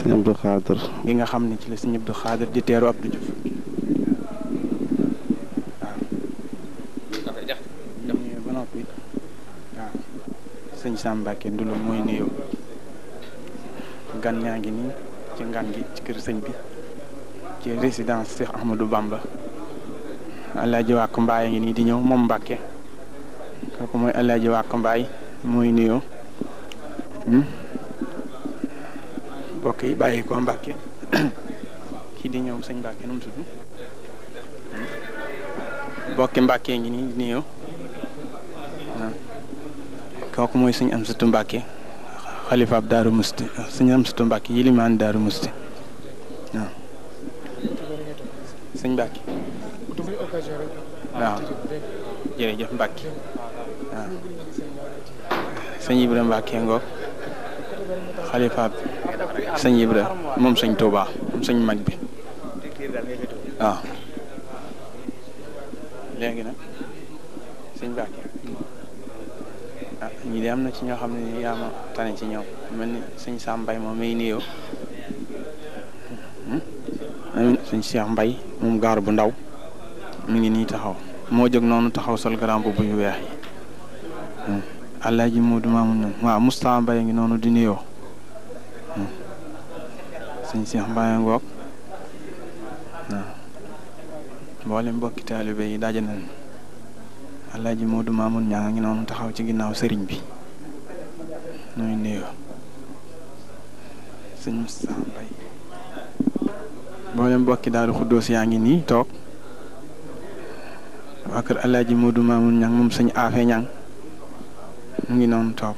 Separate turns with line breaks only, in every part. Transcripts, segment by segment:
sëñ Abdou Khader
gi nga xam ne ci la sëñ Abdou Khader di teeru Abdou Diouf waaw ñëwee ba noppi waaw sëñ Sam Mbacke Ndulo mooy nuyoo gan ñaa ngi nii ci ngan gi ci kër sëñ bi ci résidence Cheikh Ahmadou Bamba Alaaji Wàkk Mbaay ngi nii di ñëw moom Mbacke kooku mooy Alaaji Wàkk Mbaay mooy nuyoo mbokk yi bàyyi ko Mbacke kii di ñëw sëñ Mbacke nu mu tudd mbokki Mbacke ngi nii di nuyoo kooku mooy sëñ Amsatu Mbacke xalifaab Daaru Musti sëñ Amsatu Mbacke yilimaan Daaru Musti waaw sëñ Mbacke waaw jërëjëf Mbacke waaw sëñ Ibra Mbacke ngoog xalifaab sëñ Ibra moom sëñ Touba moom sëñ mag bi waaw léegi nag sëñ Mbacke ah ñii de am na ci ñoo xam ne yaa ma tane ci ñoom mel ni sëñ Sam Mbaye moom may nuyoo sëñ Cheikh Mbaye moom gaar bu ndaw mi ngi nii taxaw moo jóg noonu taxaw sol grand bu yu weex yi Alaaji Moodu Maamun ñoom waaw Moustapha Mbaye ngi noonu di nuyoo sëñ Cheikh Mbaye ngoog waaw mboolem mbokki taalibe yi daje nañ Alaaji Moodu Maamun ñaa ngi noonu taxaw ci ginnaaw sëriñ bi nuy nuyoo sëñ Moustapha Mbaye mboolem mbokki Daaru Xuddoos yaa ngi nii toog waa kër Alaaji Moodu Maamun ñang moom sëñ Afe ñang mu ngi noonu toog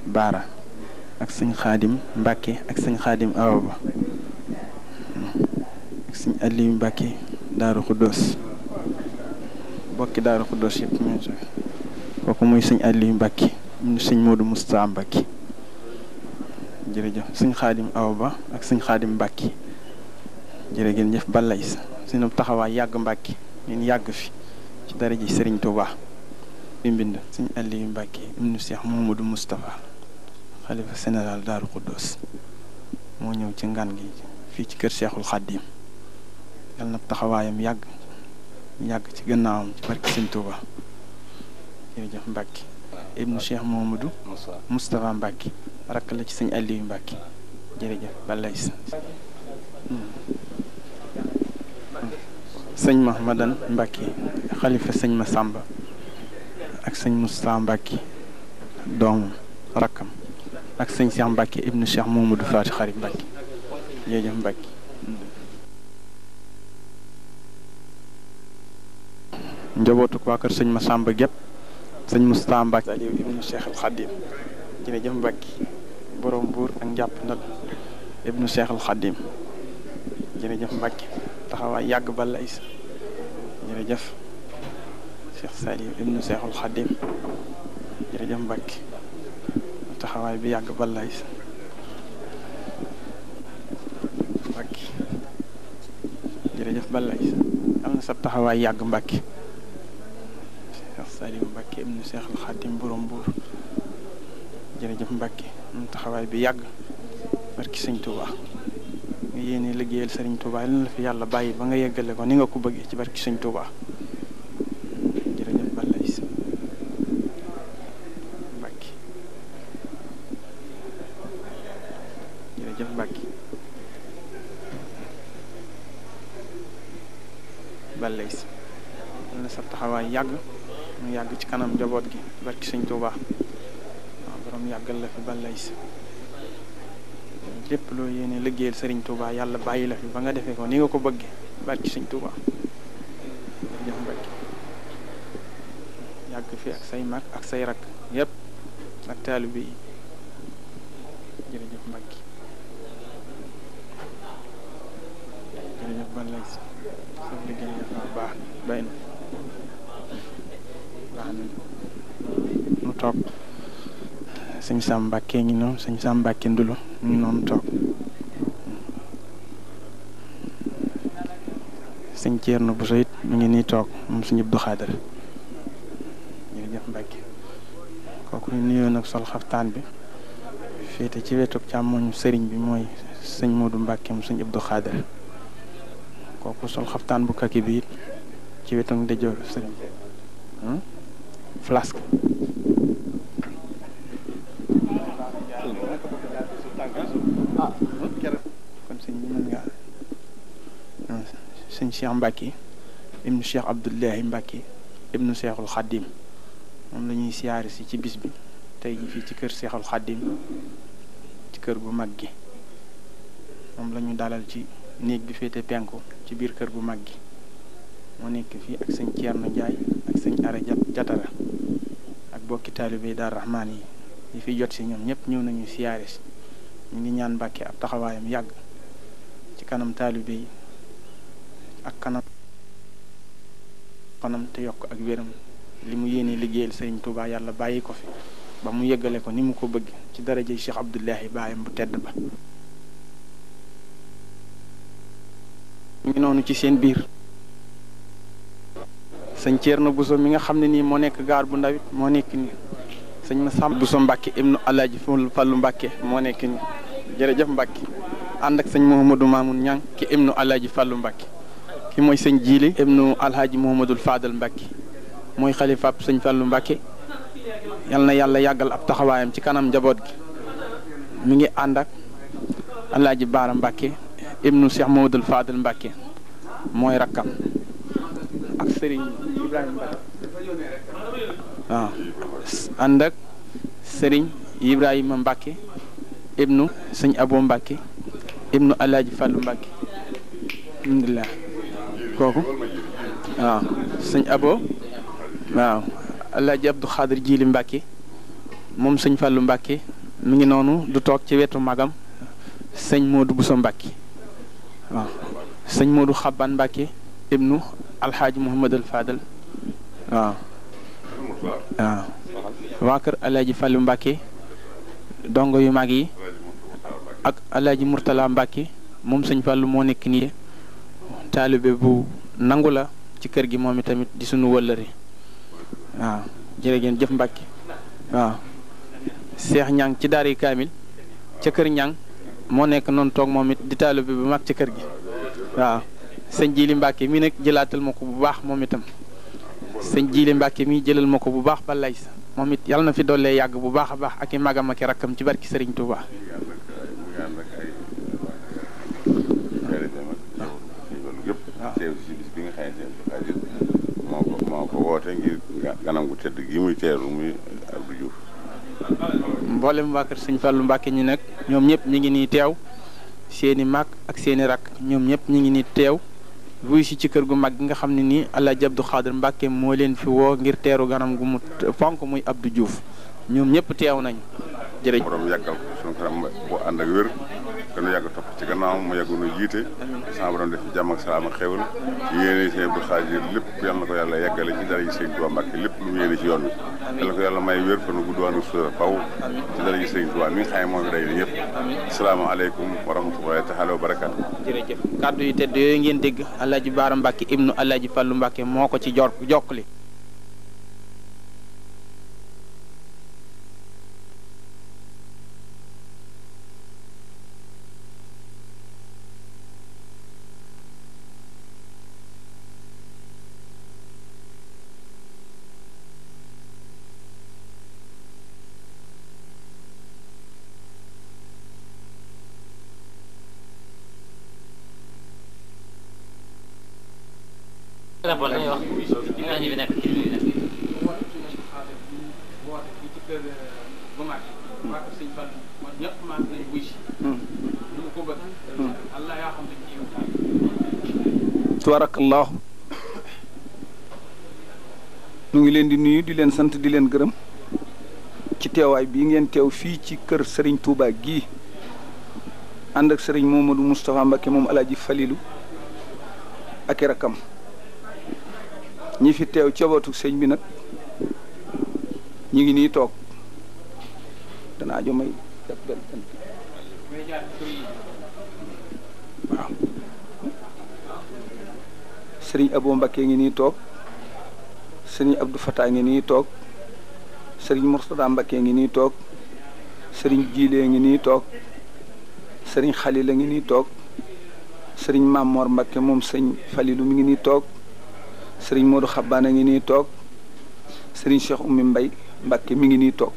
Baara ak sëñ Xaadim Mbàkke ak sëñ Xaadim Awa Ba ak sëñ Aliou Mbàkke Daaru Xuddoos bokki Daaru Xuddoos yëpp kooku mooy sëñ Aliou Mbàkke ñu sëñ Moodu Moustapha Mbàkke jërëjëf sëñ Xaadim Awa Ba ak sëñ Xaadim Mbàkke jërëjëf balay sa seen taxawaay yàgg Mbàkke ngeen yàgg fi ci dara ji Sëriñ Tuubaa bi mbind sëñ Aliou Mbàkke ibnu Cheikh Mouhamadou Moustapha xalifa général Daaru Xuddoos moo ñëw ci ngan gi fii ci kër Cheikhul Khadim yal na taxawaayam yàgg ci gannaawam ci barki Sëriñ Tuubaa jërëjëf Mbàkke ibnu Cheikh Mouhamadou Moustapha Mbàkke rakk la ci sëñ Aliou Mbàkke jërëjëf balay sa sëñ Mahmadan Mbàkke xalifa sëñ Masamba ak sëñ Moustapha Mbàkke doomam rakkam ak sëñ Cheikh Mbàkke ibnu Cheikh Mouhamadou Fati Xari Mbàkke jërëjëf Mbàkke njabootu waa kër sëñ Masamba gépp sëñ Moustapha Mbàkke Aliou ibnu Cheikh al Khadim jërëjëf Mbàkke borom buur ak njàpp ndal ibnu Cheikh al Khadim jërëjëf Mbàkke taxawaay yàgg balay sa jërëjëf Cheikh Saliou ibnu Cheikh al Khadim jërëjëf Mbàkke taxawaay bi yàgg balay sa Mbàkke jërëjëf balay sa am na sa taxawaay yàgg Mbàkke Cheikh Saliou Mbàkke ibnu Cheikh al Khadim borom buur jërëjëf Mbàkke taxawaay bi yàgg barki sëñ Touba nga yéene liggéeyal sëriñ Touba yal na la fi yàlla bàyyi ba nga yeggale ko ni nga ko bëggee ci barki sëñ Touba jërëjëf balay sa Mbàkke jërëjëf Mbàkke balay sa yal na sa taxawaay yàgg mu yàgg ci kanam njaboot gi barki sëñ Touba waaw borom yàggal la fi balay sa lépp loo yéene liggéeyal Serigne Touba yàlla bàyyi la fi ba nga defee ko ni nga ko bëggee barki Serigne Touba jërëjëf Mbacke yàgg fi ak say mag ak say rak yëpp ak taalibe yi jërëjëf Mbacke jërëjëf balay sa liggéey dafa baax doy na baax na mu toog sëñ Sam Mbacke ngi noonu sëñ Sam Mbacke Ndulo ñu ngi noonu toog sëñ Thierno Bousso it mi ngi nii toog moom sëñ Abdou Khader jërëjëf Mbacke kooku ñu nuyoo nag sol xaftaan bi féete ci wetu càmmoñu sëriñ bi mooy sëñ Modou Mbacke mu sëñ Abdou Khader kooku sol xaftaan bu kaki bi ci wetu ndeyjoor sëriñ flasque kon sëñ bi mën nga sëñ Cheikh Mbacke ibnu Cheikh Abdoulahi Mbacke ibnu Cheikhul Khadim moom la ñuy siyaare si ci bis bi tey ji fii ci kër Cheikhul Khadim ci kër gu mag gi moom la ñu dalal ci néeg bi féete penku ci biir kër gu mag gi moo nekk fii ak sëñ Thierno Ndiaye ak sëñ Ara Jatara ak bokki taalibe Daar Rahmaan yi fi jot si ñoom ñëpp ñëw nañu siyaare si ñu ngi ñaan Mbàkke ab taxawaayam yàgg ci kanam taalibe yi ak kanam te yokk ak wéram li mu yéene liggéeyal Sëriñ Tuubaa yàlla bàyyi ko fi ba mu yeggale ko ni mu ko bëgg ci daraja Cheikh Abdoulahi baayam bu tedd ba ñu ngi noonu ci seen biir sëñ Thierno Bousso mi nga xam ne nii moo nekk gaar bu ndawit moo nekk nii sëñ Massamba Bousso Mbacke ibnu Alaaji Fallu Mbacke moo nekk nii jërëjëf Mbacke ànd ak sëñ Mouhamadou Mamoun Niang ki ibnu Alaaji Fallu Mbacke ki mooy sëñ Jiili ibnu Alhaaji Mouhamadul Fadal Mbacke mooy xalifaab sëñ Fallu Mbacke yal na yàlla yàggal ab taxawaayam ci kanam njaboot gi mi ngi ànd ak Alaaji Baara Mbacke ibnu Cheikh Mouhamadul Fadal Mbacke mooy rakkam ak sëriñ Ibrahima Mbacke waaw ànd ak sëriñ Ibrahima Mbacke ibnu sëñ Abo Mbacke ibnu Alaaji Fallu Mbacke alhamdulilah kooku waaw sëñ Abo waaw Alaaji Abdou Khadir Jili Mbacke moom sëñ Fallu Mbacke mi ngi noonu du toog ci wetu magam sëñ Modou Bousso Mbacke waaw sëñ Modou Xaban Mbacke ibnu Alxaaji Mouhamadul Fadal waaw waaw waa kër Alaaji Fallu Mbacke dongo yu mag yi ak Alaaji Murtala Mbacke moom sëñ Fallu moo nekk nii taalibe bu nangu la ci kër gi moom itamit di sunu wëllëre waaw jërë ngeen jëf Mbacke waaw Seex Ñang ci daari kaamil ca kër Ñang moo nekk noonu toog moom it di taalibe bu mag ci kër gi waaw sëñ Jili Mbacke mi nag jëlaatal ma ko bu baax moom itam sëñ Jili Mbacke mi jëlal ma ko bu baax ba lay sa moom it yàlla na fi dollee yàgg bu baax a baax ak i magam ak i rakkam ci barki Serigne Touba.
moo ko woote ngir ganam gu tëdd gi muy teeru muy Abdou Diouf.
mboolem waa kër sëñ Fallu Mbacke ñi nag ñoom ñëpp ñu ngi nii teew seeni mag ak seeni rakk ñoom ñëpp ñu ngi nii teew wuy si ci kër gu mag gi nga xam ne nii Alaaji Abdou Khadir Mbacke moo leen fi woo ngir teeru ganam gu mu fonk muy Abdou Diouf ñoom ñëpp teew nañu jërëjëf.
borom yàggal ko suñu kanam boo ànd ak wér gën a yàgg topp ci gannaawam mu yàgg nu jiite sama borom def ci jàmm ak salaam ak xéwal yéene sëñ Abdou Khadir lépp yal na ko yàlla yàggale ci dara ji sëñ Touba Mbacke lépp lu mu yéene ci yoon wi yal na ko yàlla may wér fa nu gudd wàllu suura faw ci dara ji sëñ Touba mi nga xam ne moo fi day ñëpp asalaamaaleykum wa rahmatullahi taala wa barakaatu.
jërëjëf kàddu yu tedd yooyu ngeen dégg Alaaji Baara Mbacke ibnu Alaaji Fallu Mbacke moo ko ci jokkali
tabarakallahu ñu ngi leen di nuyu di leen sant di leen gërëm ci teewaay bii ngeen teew fii ci kër Serigne Touba gii ànd ak Serigne Momadou Moustapha Mbacke moom Alaaji Falilu ak i rakkam ñi fi teew cobatu sëñ bi nag ñi ngi nii toog danaa jo may waaw sëriñ Abo Mbacke ngi nii toog sëriñ Abdou Fatah ngi nii toog sëriñ Mourtada Mbacke ngi nii toog sëriñ Jiile ngi nii toog sëriñ Xalil a ngi nii toog sëriñ Mamor Mbakke moom sëñ Falilu mi ngi nii toog sëriñ Modou Xabbaan a ngi nii toog sëriñ Cheikh Oumy Mbay Mbakke mi ngi nii toog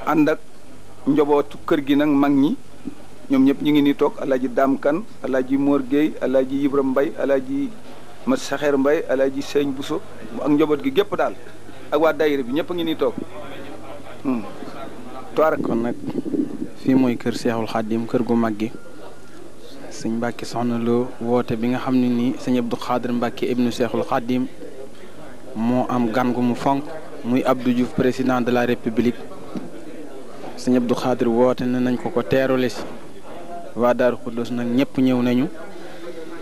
ànd ak njobootu kër gi nag mag ñi ñoom ñëpp ñu ngi nii toog alaaji Daam Kan alaaji Mor Gueye alaaji Ibra Mbay alaaji Mat Saxeer Mbay alaaji Sëñ Buso ak njaboot gi gépp daal ak waa daayira bi ñëpp a ngi nii toog
kon nag fii mooy kër Seexul Xaadim kër gu mag gi sëñ Mbàkke Soxna Lo woote bi nga xam ne nii sëñ Abdou Khadre Mbàkke ibnu Seexul Xaadim moo am gan gu mu fonk muy Abdou Diouf président de la république sëñ Abdou Khadre woote na nañ ko teerule si waa Daaru Xuddoos nag ñëpp ñëw nañu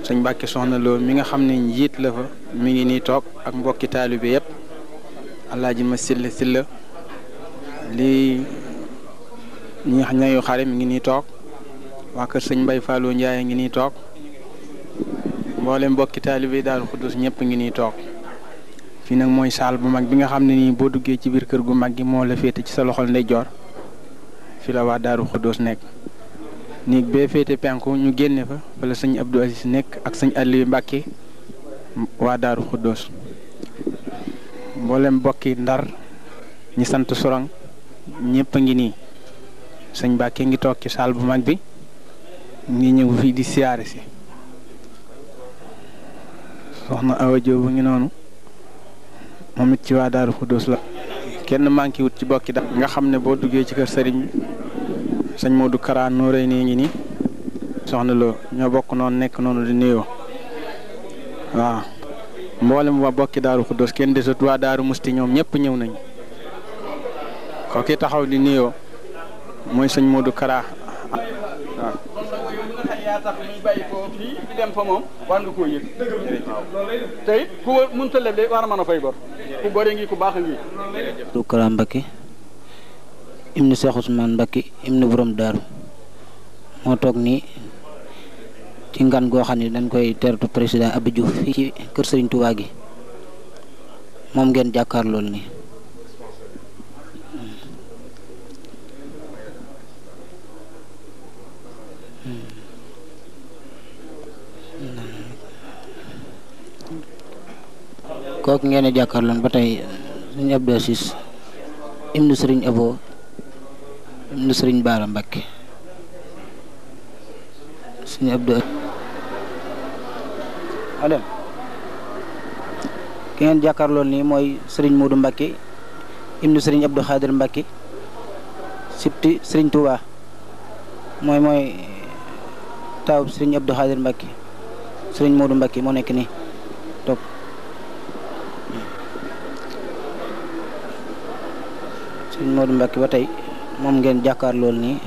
sëñ Mbàkke Soxna Lo mi nga xam ne njiit la fa mi ngi nii toog ak mbokki taalibe yëpp alaaji ma silla lii ñi ñayu xare mi ngi nii toog waa kër sëñ Mbay Fallou Ndiaye ngi nii toog mboolem mbokki taalibe Daaru Xuddoos ñëpp ngi nii toog fii nag mooy saal bu mag bi nga xam ne nii boo duggee ci biir kër gu mag gi moo la féete ci sa loxol ndeyjoor fi la waa Daaru Xuddoos nekk néeg bee féete penku ñu génne fa wala sëñ Abdou Aziz nekk ak sëñ Aliou Mbàkke waa Daaru Xuddoos mboolem mbokki Ndar ñi sant Sorong ñëpp a ngi nii sëñ Mbàkke ngi toog ci saal bu mag bi ngi ñëw fii di siyaare si soxna Awa Jóob bu ngi noonu moom it ci waa Daaru Xuddoos la kenn manqué wut ci bokki da nga xam ne boo duggee ci kër sëriñ bi sëñ Modou Kara Nooré nii ngi nii Soxna Lo ñoo bokk noonu nekk noonu di nuyoo waaw mboolem waa bokki Daaru Xuddoos kenn desut waa Daaru Musti ñoom ñëpp ñëw nañu kooki taxaw di nuyoo mooy sëñ Modou Kara waaw.
yaa tax muy bàyyi ko fii di dem fa moom war nga koo yëg te it ku mënta leble war a mën a fay bor ku gore ngi ku baax a ngi
du Kara Mbakke ibnu Cheikh Ousmane Mbakke ibnu borom daaru moo toog nii ci ngan goo xam ne dañ koy tertu président Abdou Diouf fii ci kër Serigne Touba gi moom ngeen jàkkaar loolu nii kooku ngeen jàkkaarloon ba tey sëriñ Abdou Aziz ibnu sëriñ Abo ibnu sëriñ Baara Mbakke sëriñ Abdou Adem ki ngeen jàkkaarloon nii mooy sëriñ Modou Mbakke ibnu sëriñ Abdou Khadre Mbakke sipti sëriñ Touba mooy taawub sëriñ Abdou Khadre Mbakke sëriñ Modou Mbakke moo nekk nii toog sëriñ Modou Mbakke ba tey moom ngeen jàkkaar lool nii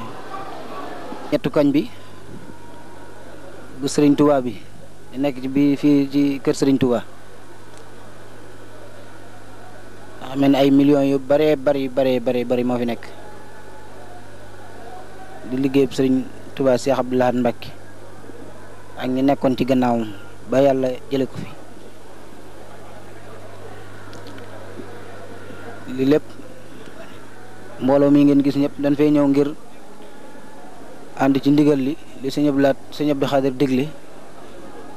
ñettu kañ bi bu sëriñ Touba bi di nekk ci bi fii ci kër sëriñ Touba xam ne ay millions yu bari moo fi nekk di liggéey sëriñ Touba Cheikh Abdou Lahad Mbacké ak ñi nekkoon ci gannaawam ba yàlla jële ko fi li lépp mbooloo mi ngeen gis ñëpp dañ fay ñëw ngir ànd ci ndigal li sëñ Abdou Lahad sëñ Abdou Khadre digle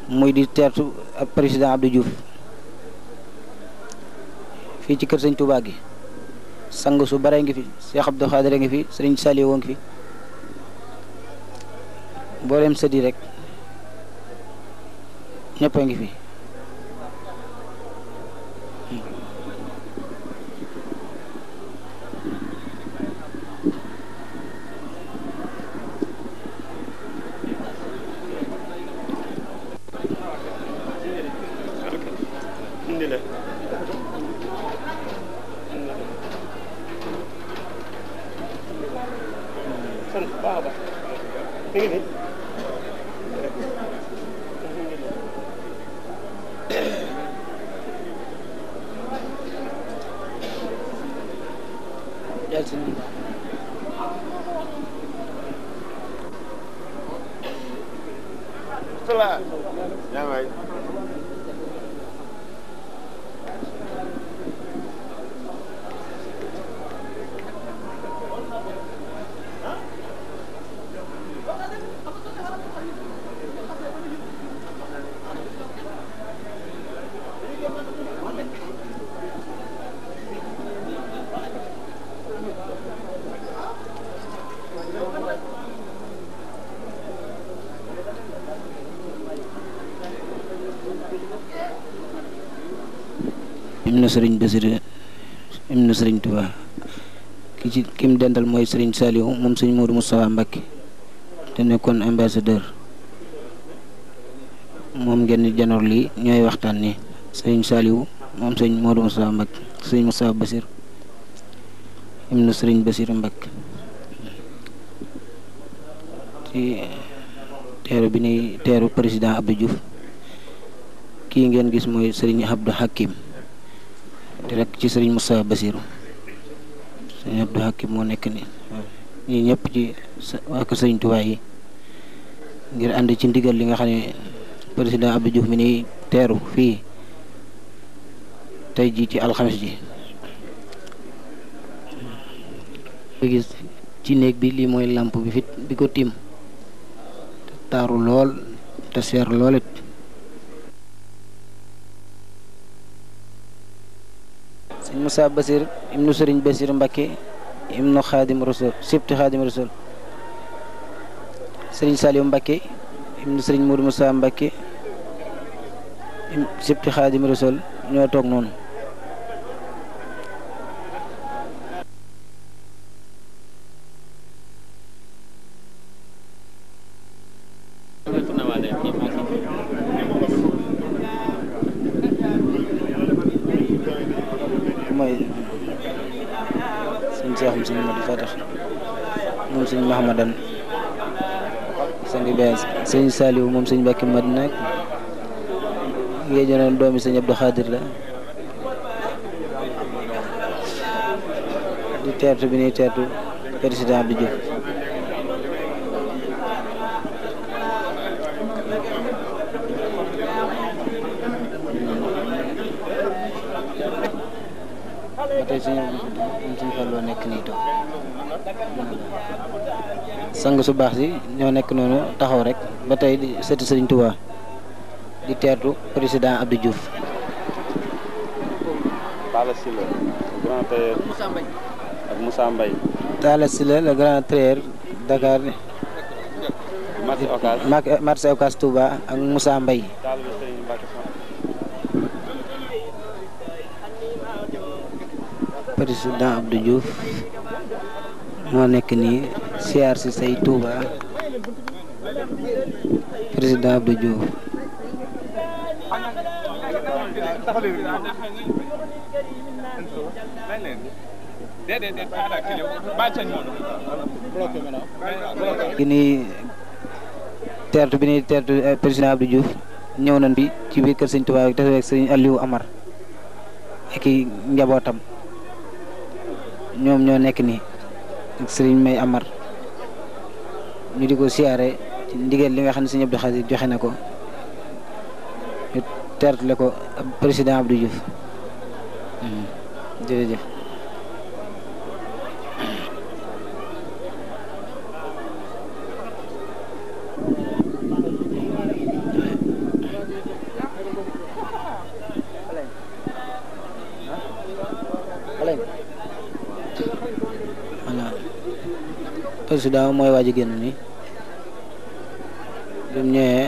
muy di teertu ak président Abdou Diouf fii ci kër sëñ Touba gi sang su bare ngi fi Cheikh Abdou Khadre ngi fi sëriñ Saliou ngi fi mboolem sëdi rek ñëpp a ngi fi ibnu sëriñ Basir ibnu sëriñ Touba ki mu dental mooy sëriñ Saliou moom sëriñ Modou Moustapha Mbacké te nekkoon ambassadeur moom ngeen di janoor lii ñooy waxtaan ni sëriñ Saliou moom sëriñ Modou Moustapha Mbacké sëriñ Moustapha Basir ibnu sëriñ Basir Mbacké ci teeru bi ni teeru président Abdou Diouf kii ngeen gis mooy sëriñ Abdou Hakim di rek ci sëriñ Moustapha Basir sëriñ Abdou Hakim moo nekk ni ñii ñëpp ci waa ko sëriñ Touba yi ngir ànd ci ndigal li nga xam ne président Abdou Diouf mi ni teeru fii tey ji ci alxames ji gis ci néeg bi lii mooy làmp bi fit bi ko tiim taaru lool te seer loolit sëñ Moussa Basir ibnu sëriñ Basir Mbacké ibnu Xaadim Rasul sibti Xaadim Rasul sëriñ Saliou Mbacké ibnu sëriñ Modou Moussa Mbacké sibti Xaadim Rasul ñoo toog noonu mooy sëñ Seexum sëñ Modou Fatax moom sëñ Mahamadan sangi baas sëñ Saliou moom sëñ Mbacké Madina ngee jonoon doomi sëñ Abdou Khadir la di teertu bi ñuy teertu président Abdou Diouf ba tey suñu Fallou nekk nii toog sang su baax si ñoo nekk noonu taxaw rek ba tey di sëti Sëriñ Touba di teertu président Abdou Diouf.
Talla Sylla grand tailleur ak Moussa Mbaye.
Talla Sylla le grand tailleur Dakar marché Ocass Touba ak Moussa Mbaye. président Abdou Diouf moo nekk nii siyaar si say Touba président Abdou Diouf ki ni teertu bi ni teertu président Abdou Diouf ñëw nañ bi ci biir kër sëñ Touba bi te ak sëñ Aliou Amar ak i njabootam ñoom ñoo nekk nii ak sëriñ May Amar ñu di ko siyaare ci ndigal li nga xam ne sëñ Abdou Khadir joxe na ko ñu teertule ko président Abdou Diouf jërëjëf. président mooy waaj a génn ni bi mu ñëwee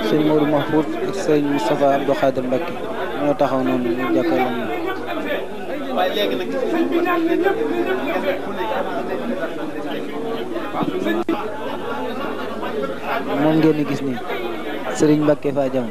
sëñ Modou Mahfouz ak sëñ Moustapha Abdou Khadir Mbacké ñoo taxaw noonu ñu jàkkaarloo moom.
waaye léegi nag
moom ngeen di gis nii Serigne Mbacke Fa Jam.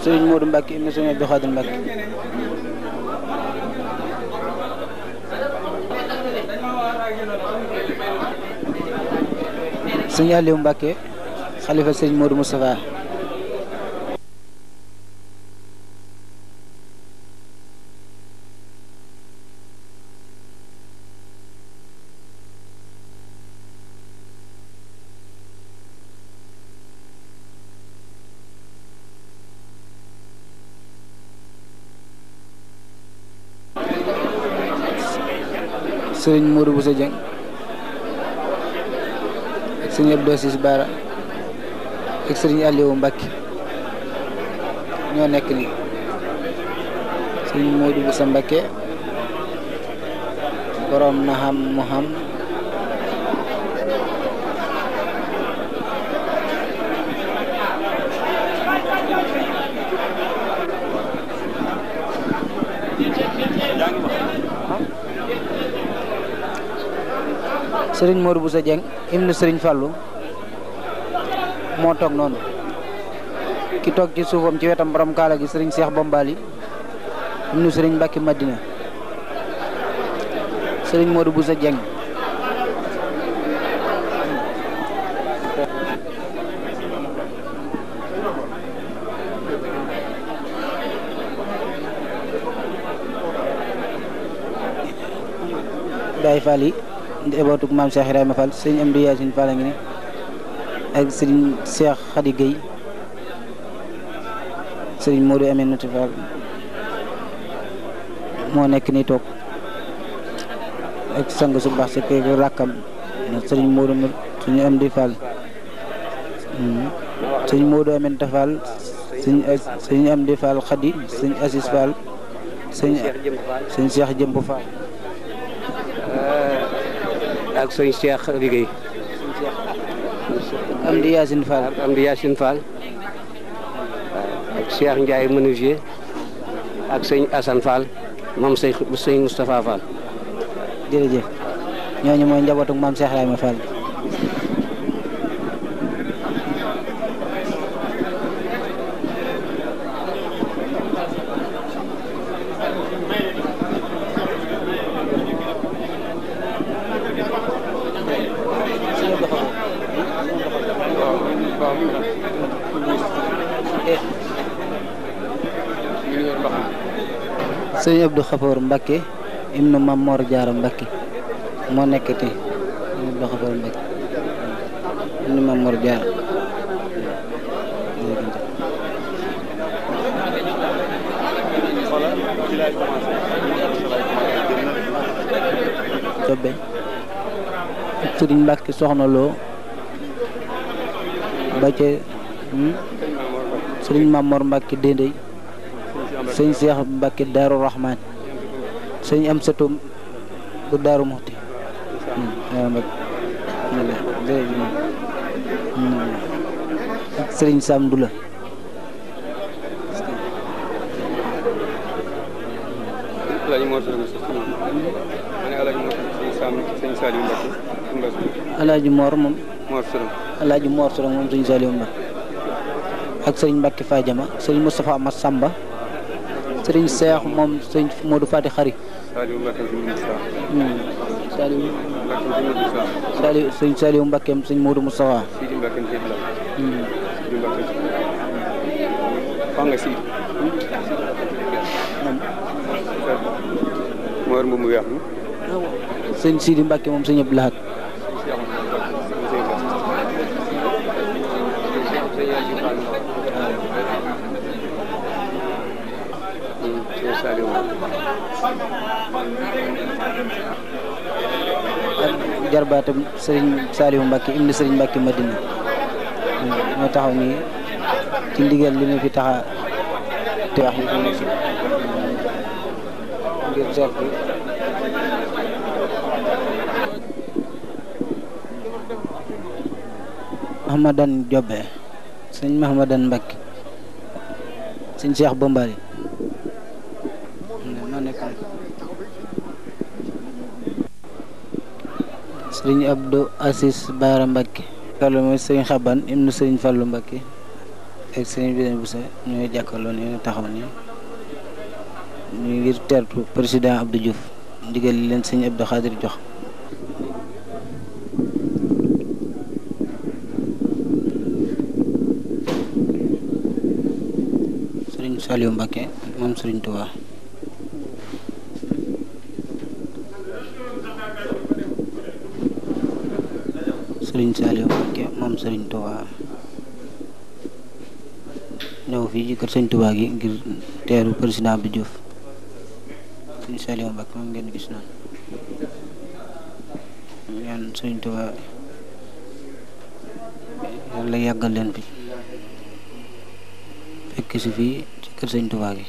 Sëriñ Modou Mbacke ibn Sëriñ Abdou Khadir Mbacke. Sëriñ Aliou Mbacke xalifa Sëriñ Modou Moustapha. Sëriñ Modou Bousso Dieng ak sëriñ Abdou Assis Bara ak sëriñ Aliou Mbacke ñoo nekk nii sëriñ Modou Bousso Mbacke borom na xam mu xam Sëriñ Modou Bousso Dieng ibnu Sëriñ Fallou moo toog noonu ki toog ci suufam ci wetam borom kaala gi Sëriñ Cheikh Bombali ibnu Sëriñ Mbacke Madina. Sëriñ Modou Bousso Dieng Baye Fall yi njabootu maam Cheikh Ibrahima Fall sëriñ Amdi Yacine Fall a ngi ne ak sëriñ Cheikh Khady Gueye sëriñ Modou Aminata Fall moo nekk nii toog ak sang su baax si kër rakkam sëriñ Modou suñu Amdi Fall sëriñ Modou Aminata Fall sëriñ Amdi Fall Khady sëriñ Assis Fall sëriñ Cheikh Jëmb Fall
ak sëñ Cheikh liggéey
Amdi Yacine Fall
Amdi Yacine Fall ak Cheikh Ndiaye menuisier ak sëñ Assane Fall moom sëñ Moustapha Fall.
jërëjëf ñooñu mooy njabootu maam Cheikh Ibrahima Fall. sëñ Abdou Khafour Mbacke ibnu Mam Mor Diarra Mbacke moo nekkati sëñ Abdou Khafour Mbacke ibnu Mam Mor Diarra Tobe sëriñ Mbacke soxna loo ba ca sëriñ Mam Mor Mbacke Dendey sëñ Cheikh Mbacke Daaru Rahman sëñ am sëtum bu Daaru Muxti ak sëriñ Sam Dula Alaaji Mor moom Alaaji Mor Sorong moom sëñ Saliou Mbacke ak sëriñ Mbacke Fadiama sëriñ Moustapha Massamba sëriñ Cheikh moom sëñ Modou Fati Xari sëñ Saliou Mbacke sëñ Modou Moustapha sëñ Sidi Mbacke moom sëñ Abdou Lahad ak jarbaatam sëriñ Saliou Mbacke ibn sëriñ Mbacke Madina ñoo taxaw nii ci ndigal li ñu fi taxa te wax yi ngir seet bi Mahamadan Jobbe sëñ Mahamadan Mbacke sëñ Cheikh Bombali noo nekk sëriñ Abdou Assis Baara Mbacke Fallu mooy sëriñ Xaban ibnu sëriñ Fallu Mbacke ak sëriñ Birame Boussa ñooy jàkkaarloo ni taxaw ni ñu ngir tertu président Abdou Diouf ndigal li leen sëriñ Abdou Khadir jox sëriñ Saliou Mbacke moom sëriñ Touba sëriñ Saliou Mbacke moom sëriñ Touba ñëw fii ci kër sëriñ Touba gi ngir teeru président Abdou Diouf sëriñ Saliou Mbacke moom ngeen gis noonu ñaan sëriñ Touba yàlla yàggal leen fi fekk si fii ci kër sëriñ Touba gi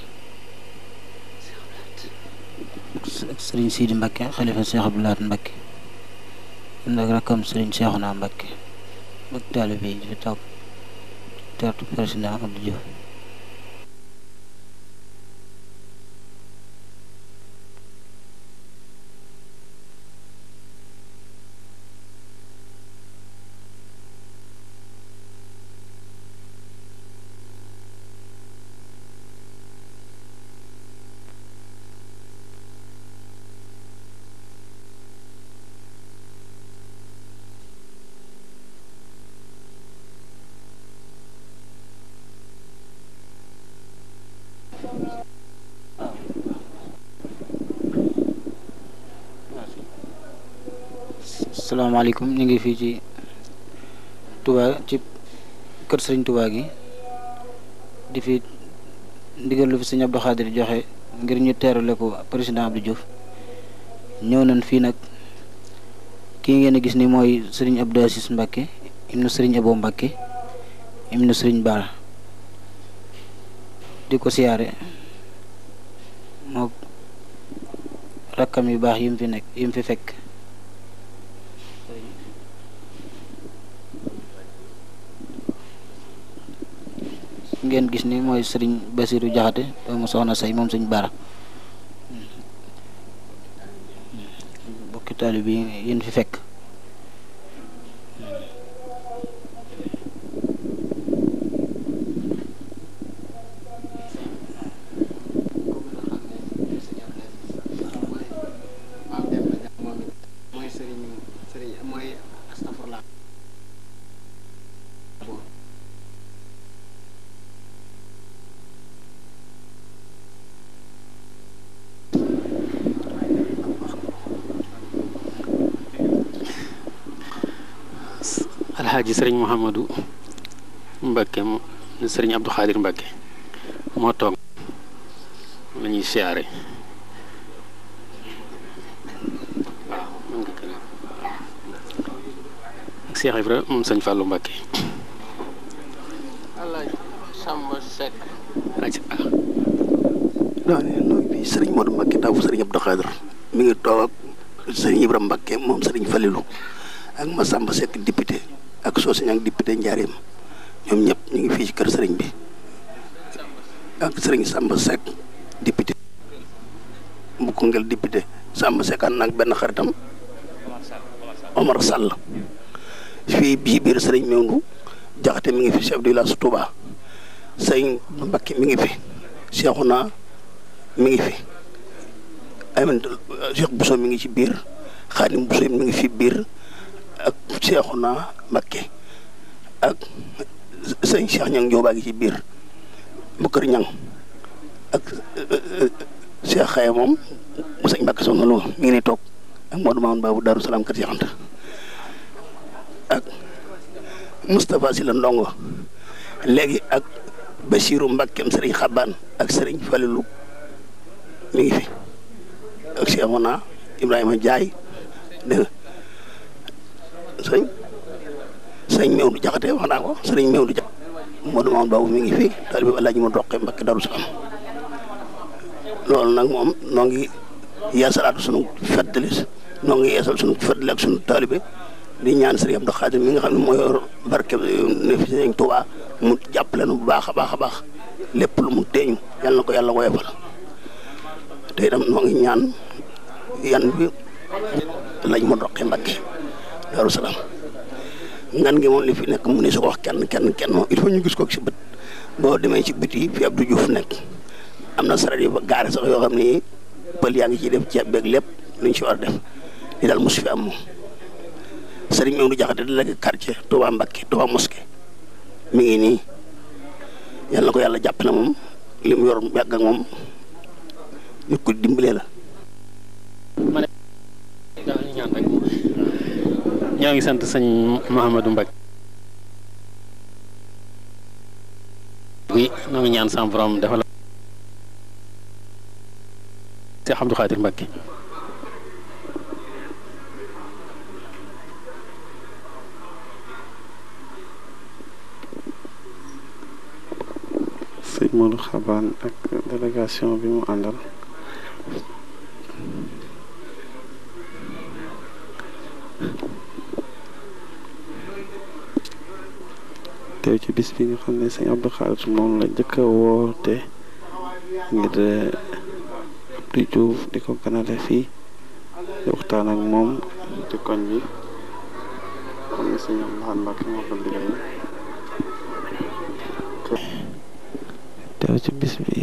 sëriñ Sidi Mbacke xalifa Cheikh Abdou Lahad Mbacke nag rakkam sëriñ Cheikhouna Mbacke ak taalibe yi fi toog teertu président Abdou Diouf asalaamaaleykum ñu ngi fii ci Touba ci kër sëriñ Touba gi di fi ndigal lu fi sëñ Abdou Khadir joxe ngir ñu teerale ko président Abdou Diouf ñëw nañ fii nag kii ngeen a gis ni mooy sëriñ Abdou Assis Mbacke ibnu sëriñ Abo Mbacke ibnu sëriñ Bara di ko siyaare moo rakkam yu baax yi mu fi nekk yi mu fi fekk ngeen gis ni mooy sëriñ Basiru Jaxate doomu soxna say moom sëñ Bara bokki taalibe bi yéen fi fekk
alxaaji sëriñ Mouhamadou Mbacke sëriñ Abdou Khadir Mbacke moo toog la ñuy siyaare ak Cheikh Ibra moom sëñ Fallou Mbacke
alaaji Samba Seck
bi sëriñ Modou Mbacke taw sëriñ Abdou Khadir mi ngi toog ak sëriñ Ibra Mbacke moom sëriñ Falilou ak Massamba Seck député ak Socé ak député Njaareem ñoom ñëpp ñu ngi fii ci kër sëriñ bi ak sëriñ Samba Seck député bu Koungheul député Samba Seck ànd ak benn xaritam Omar Sall fii bii biir sëriñ Mewndu Jaxate mi ngi fi chef du village Touba sëriñ Mbakke mi ngi fi Cheikhouna mi ngi fi Amin Cheikh Bousso mi ngi ci biir Xaadim Bousso mi ngi fi biir ak Cheikhouna Mbakke ak sëriñ Cheikh Ñang Njóoba gi ci biir bu kër Ñang ak Cheikh Xaye moom mu sëñ Mbakke Soxna Lo mi ngi ne toog ak Modou Mamoun Babou Darou Salaam kër Cheikh Anta ak Moustapha Sylla Ndongo léegi ak Bachirou Mbakkeem sëriñ Xabaan ak sëriñ Falilou mi ngi fi ak Cheikhouna Ibrahima Ndiaye dégg nga sëñ Mewndu Jaxate wax naa ko sëriñ Mewndu Jaxate Modou Mamoun Babou mi ngi fi taalibe bi Alaaji mu doqee Mbakke Darou Salaam loolu nag moom noo ngi yeesalaatu sunu feddali noo ngi yeesal sunu feddali ak sunu taalibe di ñaan Sëriñ Abdou Khadir mi nga xam ne moo yor barke ne fi Sëriñ Tuubaa mu jàppale nu bu baax a baax a baax lépp lu mu teeñu yàlla na ko yàlla woyofal te itam noo ngi ñaan yan bi lañ ma doqee Mbakke Darou Salaam ngan gi moom li fi nekk mu ne su ko wax kenn moom il faut ñu gis ko ci bët boo demee ci bët yi fi Abdou Diouf nekk am na saret yu ba gaare sax yoo xam ne pël yaa ngi ciy def ceeb beeg lépp lu ñu ci war a def li daal mosu fi am moom Sëriñ Mewndu Jaxate délégué quartier Touba Mbakke Touba mosquée mi ngi nii yàlla na ko yàlla jàpp na moom li mu yor yàgg ak moom nit ko dimbalee la.
ñoo ngi sant sëñ Mouhamadou Mbacké bi ñoo ngi ñaan sama borom defal Cheikh Abdou Khadir Mbacké
sëñ Modou Xabaan ak délégation bi mu àndal teew ci bis bi nga xam ne sëñ Abdou Khadir moom la njëkk a woote ngir Abdou Diouf di ko ganale fii di waxtaan ak moom ci koñ bi xam ne sëñ Abdou Khadir Mbacké moo ko liggéey teew ci bis bi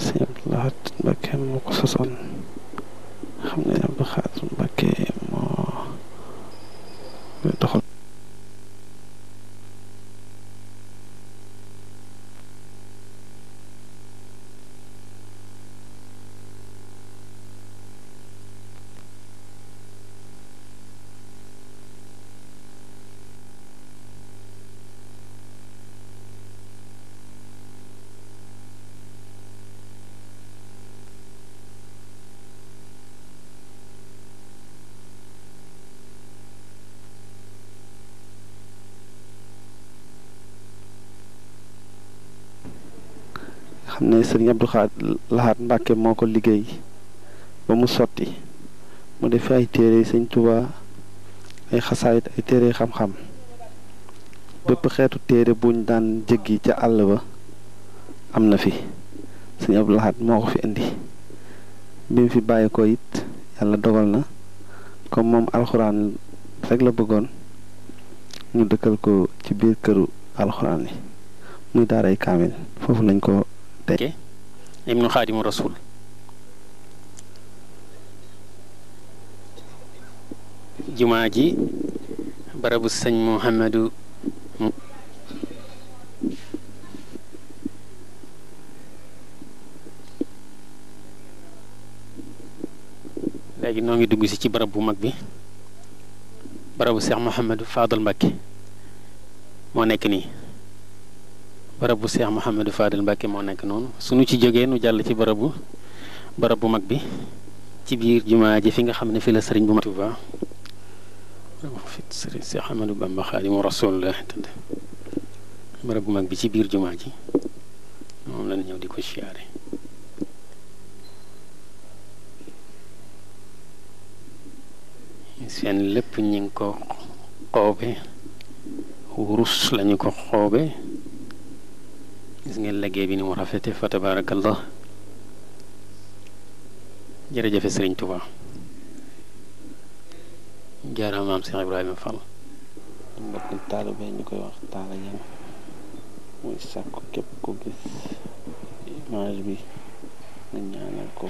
sëñ Abdou Lahad Mbacké moo ko sosoon xam ne Abdou Khadir Mbacké moo doxal xam ne sëriñ Abdou Lahad Mbacké moo ko liggéey ba mu sotti mu def ay téere sëñ Tuubaa ay xasaayit ay téere xam-xam bépp xeetu téere buñ daan jéggi ca àll ba am na fi sëñ Abdou Lahad moo ko fi indi bi mu fi bàyyi ko it yàlla dogal na comme moom alxuraan rek la bëggoon ñu dëkkal ko ci biir këru alxuraan yi muy daaray kaamil foofu lañ ko teg
ibnu xaadimu rasul jumaa ji barabu sëñ Mouhamadou léegi noo ngi dugg si ci barab bu mag bi barabu Cheikh Mouhamadou Fadal Mbacké moo nekk nii barab bu Cheikh Mouhamadou Fadal Mbacké moo nekk noonu suñu ci jógee nu jàll ci barab bu mag bi ci biir jumaa ji fi nga xam ne fi la sëriñ bu mag Tuuba fi sëriñ Cheikh Ahmadou Bamba Xaadimu Rasuul la tëdd barab bu mag bi ci biir jumaa ji moom lañ ñëw di ko siyaare seen lépp ñi ngi ko xoobe wurus lañu ko xoobe gis ngeen liggéey bi ni mu rafete fa tabarakallah jërëjëfe sëriñ Tuubaa jaaraamaam Cheikh Ibrahima Fall
mbokk taalibe ñu koy wax Talla Dieng muy sàkku képp ko gis image bi nga ñaanal ko